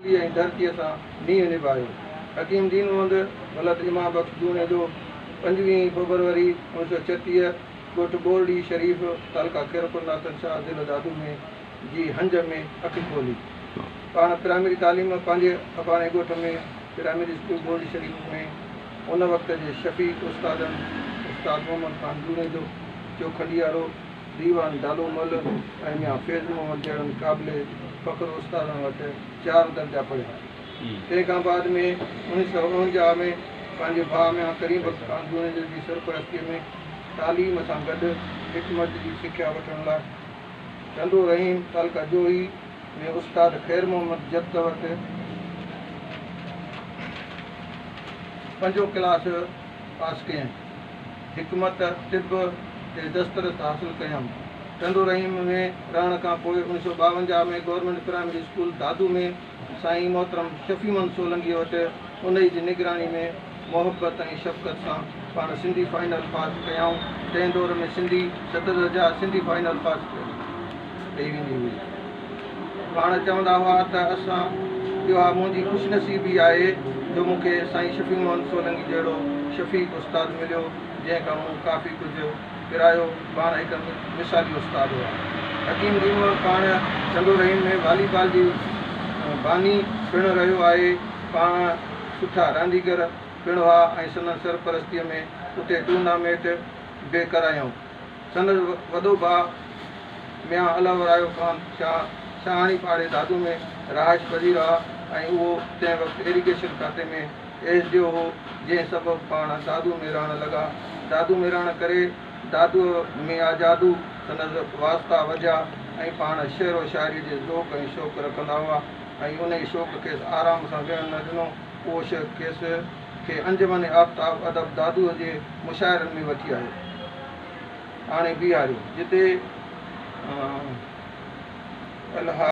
ٻولي ۽ ڌرتيء سان نينهن نڀايو. حڪيم دين محمد ولد امام بخش جوڻيجو پنجويهين فبروري اوڻيھ سؤ ڇٽيھ ڳوٺ ٻورڙي شريف تعلقه خيرپور ناٿن شاهه ضلعو دادو ۾ جي هنج ۾ اک کولي. پاڻ پرائمري تعليم پنهنجي اباڻي ڳوٺ ۾ پرائمري اسڪول ٻورڙي شريف ۾ ان وقت جي شفيق استادن استاد محمد خان جوڻيجو چوکنڊيارو، ديوان ڊالو مل ۽ ميان فيض محمد جهڙن قابل فخر استادن وٽ چار درجا پڙهيا. تنهن کان بعد ۾ 1949 ۾ پنهنجي ڀاء ميان ڪريم بخش خان جوڻيجو جي سرپرستيء ۾ تعليم سان گڏ حڪمت جي سکيا وٺڻ لاء ٽنڊو رحيم تعلقه جوهي ۾ استاد خير محمد جت وٽ پنجون ڪلاس پاس ڪيائين. حڪمت، طب، تي دسترس حاصل ڪيم. ٽنڊو رحيم ۾ رهڻ کان پوء اوڻيھ سؤ ٻاونجاھ ۾ گورنمينٽ پرائمري اسڪول دادو ۾ سائين محترم شفيع محمد سولنگيء وٽ انهيء جي نگراني ۾ محبت ۽ شفقت سان پاڻ سنڌي فائنل پاس ڪيائون. تنهن دور ۾ سنڌي ست درجا سنڌي فائنل پاس ڪئي ويندي هئي. پاڻ چوندا هئا ته اسان اها منهنجي خوش نصيبي آهي جو مون کي سائين شفيع محمد سولنگي جهڙو شفيق استاد مليو جنهن کان مون ڪافي ڪجهه پرايو. پاڻ هڪ مثالي استاد هئا. حڪيم دين محمد پاڻ ٽنڊو رحيم ۾ والي بال جي باني پڻ رهيو آهي. پاڻ سٺا رانديگر پڻ هئا ۽ سندن سرپرستيء ۾ اتي ٽورنامينٽ به ڪرايائون. سندس وڏو ڀاء ميان الله ورايو خان شاهه شاهاڻي پاڙي دادو ۾ رهائش پذير ها ۽ اهو تنهن وقت ايريگيشن کاتي ۾ ايس ڊي او هو، جنهن سبب پاڻ دادو ۾ رهڻ لڳا. دادو ۾ رهڻ ڪري دادوء ۾ آ جادو سندس واسطا وڌيا ۽ پاڻ شعر و شاعريء جي ذوق ۽ شوق رکندا هئا ۽ انهيء شوق کيس آرام سان ويهڻ نه ڏنو. اهو شوق کيس کي انجمن آفتاب ادب دادوء جي مشاعرن ۾ وٺي آيو. آڻي بيهاريو، جتي الهه.